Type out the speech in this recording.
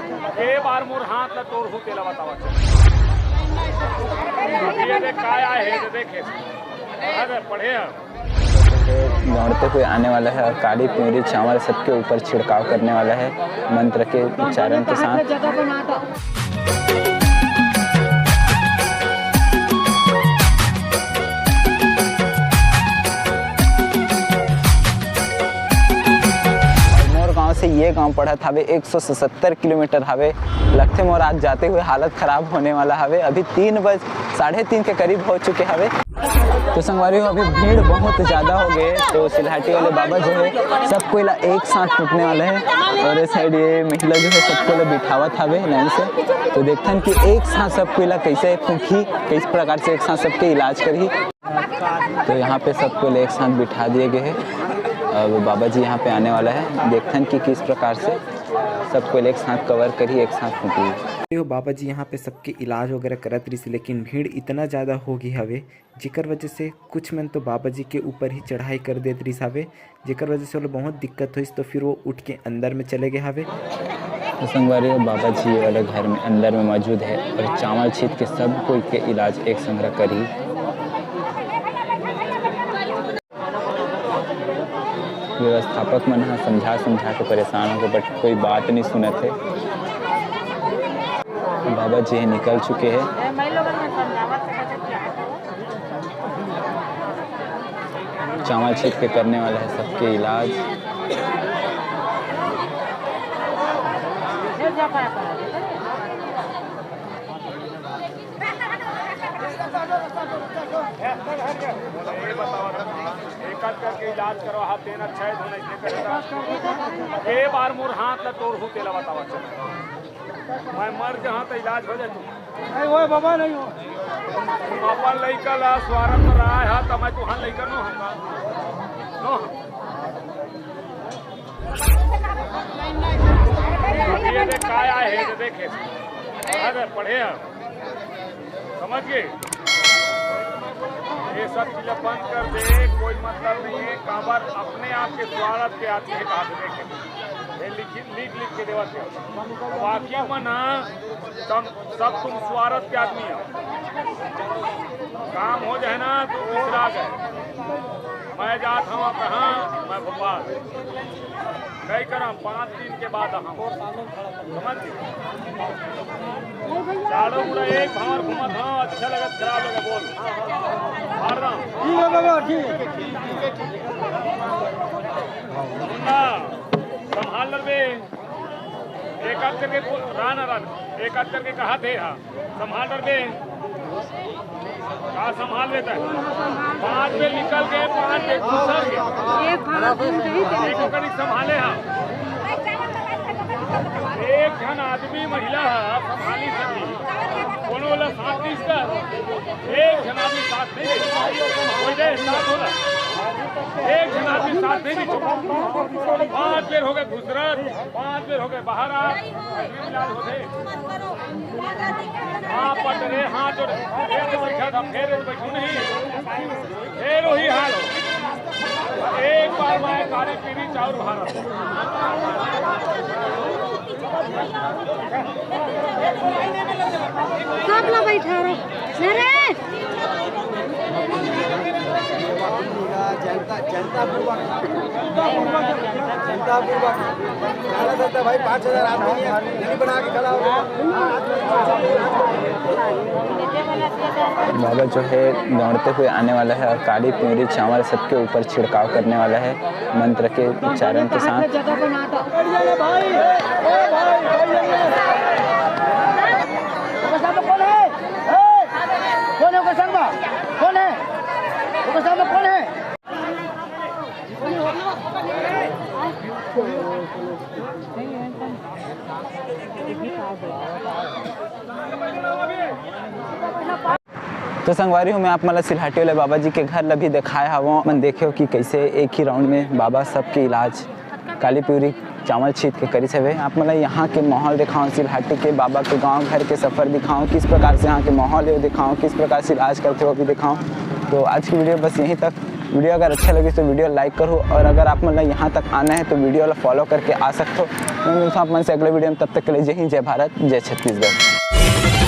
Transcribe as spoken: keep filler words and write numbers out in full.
के बार मोर हाथ ला तोड़हू तेला बतावा चल। ये देख काय आए हे, ये देखे। अरे पढ़े हम। दौड़ते हुए आने वाला है और काली पिवरी चावल सबके ऊपर छिड़काव करने वाला है मंत्र के उच्चारण के साथ। मोर गांव से ये गांव पड़त हवे एक सौ सतहत्तर किलोमीटर हवे। लगथे मोर आज जाते हुए हालत खराब होने वाला हवे। अभी तीन बज, साढ़े तीन के करीब हो चुके हवे। तो संगवारी हो, अभी भीड़ बहुत ज्यादा हो गए, तो सिलहाटी वाले बाबा जो है, सब कोई ला एक साथ फूंकने वाले हैं। और ये साइड ये महिला जो है, सबको ला बिठावत हवे लाइन से। तो देखथन कि एक साथ सब कोई ला कैसे फूंकी, किस प्रकार से एक साथ सबके इलाज करही। तो यहाँ पे सबको एक साथ बिठा दिए गए हैं। अब बाबा जी यहाँ पे आने वाला है, देखथन कि किस प्रकार से सबको एक साथ कवर करी, एक साथ फूंकी। तो बाबा जी यहाँ पे सबके इलाज वगैरह करत रहिस, लेकिन भीड़ इतना ज़्यादा हो गई हवे, जेकर वजह से कुछ मन तो बाबा जी के ऊपर ही चढ़ाई कर देत रहिस हवे, जेकर वजह से ओला बहुत दिक्कत होइस, तो फिर वो उठ के अंदर में चले गए हवे। तो संगवारी हो, बाबा जी ये वाले घर में अंदर में मौजूद है और चावल छीत के सब कोई के इलाज एक संघरा करी। व्यवस्थापक मन ह समझा समझा के परेशान हो गए, but कोई बात नहीं सुनत हे। बाबा जी निकल चुके हैं। चावल छीत के करने वाला है सबके इलाज। एक आध करके इलाज करवा, हाथ देना अच्छा है, धोना इसने करेगा। ये बार मोर हाथ ला तोड़हू तेला बतावा चल। मैं मर जहाँ तो इलाज हो जाए तू। नहीं, ओए बाबा, नहीं हो। तुम अपन लइका ला स्वारथ में रहा है, तो मैं तुहार लइका नो हूँ। नो हूँ। ये देख, काय आए हे, ये देखे। अरे, पढ़े हम। समझ गए? ये सब चीजें बंद कर दे, कोई मतलब नहीं है। काबर अपने आप के स्वारथ के आदमी हे, कहा से देखे। ये लिख, लिख, लिख के देवा से। बाकी मन, हाँ, सब, सब तुम स्वारथ के आदमी हो। काम हो जाए ना, तो बिसरा गए। मैं जात हूँ कहाँ? मैं भोपाल। कई करम, पाँच दिन के बाद हम। समझ गए? चारों पूरा एक भावर घूमत हूँ, अच्छा लगे, खराब लगे, बोल। मार रहा हूँ। ठीक है बाबा, ठीक है। सुनना, संभाल ले बे। एक आध करके को-, रान, रान। एक आध करके कहा थे, हाँ। संभाल डर दे। का संभाल लेता है? पाँच पे निकल गए, पाँच पे घुसर गए। एक भाग तुम कहीं चले एक जाओ। कड़ी संभाले हा। एक झन आदमी महिला हा, संभाली सकी। कोनो ला साथ नहीं इसका। एक झन आदमी साथ नहीं दे। कोई दे, साथ होला। एक झन आदमी साथ नहीं दे। पाँच बेर हो गए घुसरत, पाँच बेर हो गए बाहर आ। इलाज होथे। हाँ, पट रे, हाथ जोड़। फेर तो बैठा था, फेर तो बैठू नहीं। फेर वही हाल हो। एक बार मैं काली पीली चाउर भारत। सब ला बैठा रहो। अरे! जनता, जनता पूर्वक, जनता पूर्वक। ज्यादा से ज्यादा भाई, पाँच हजार आदमी है, दिल्ली बना के खड़ा हो गया। बाबा जो है दौड़ते हुए आने वाला है और काली पीली चावल सबके ऊपर छिड़काव करने वाला है मंत्र के उच्चारण के साथ। जगह बनाता। कौन है ओकर संग में? कौन है? ओकर संग में कौन है? तो संगवारी हो, मैं आप मन ला सिलहाटी वाले बाबा जी के घर ला भी देखाए हवं। मन देखे हो कि कैसे एक ही राउंड में बाबा सबके इलाज काली पीली चावल छीत के करिस हवे। आप मन ला यहाँ के माहौल देखाओ, सिलहाटी के बाबा के गांव घर के सफर दिखाओ, किस प्रकार से यहाँ के माहौल हे वो दिखाओ, किस प्रकार से इलाज करथे वो भी दिखाओ। तो आज की वीडियो बस यहीं तक। वीडियो अगर अच्छा लगिस तो वीडियो like करहू, और अगर आप मन ला यहाँ तक आना है तो वीडियो ला follow करके आ सकथो। मैं मिलता हूँ आप मन से अगले वीडियो में, तब तक के लिए जय हिंद, जय भारत, जय छत्तीसगढ़।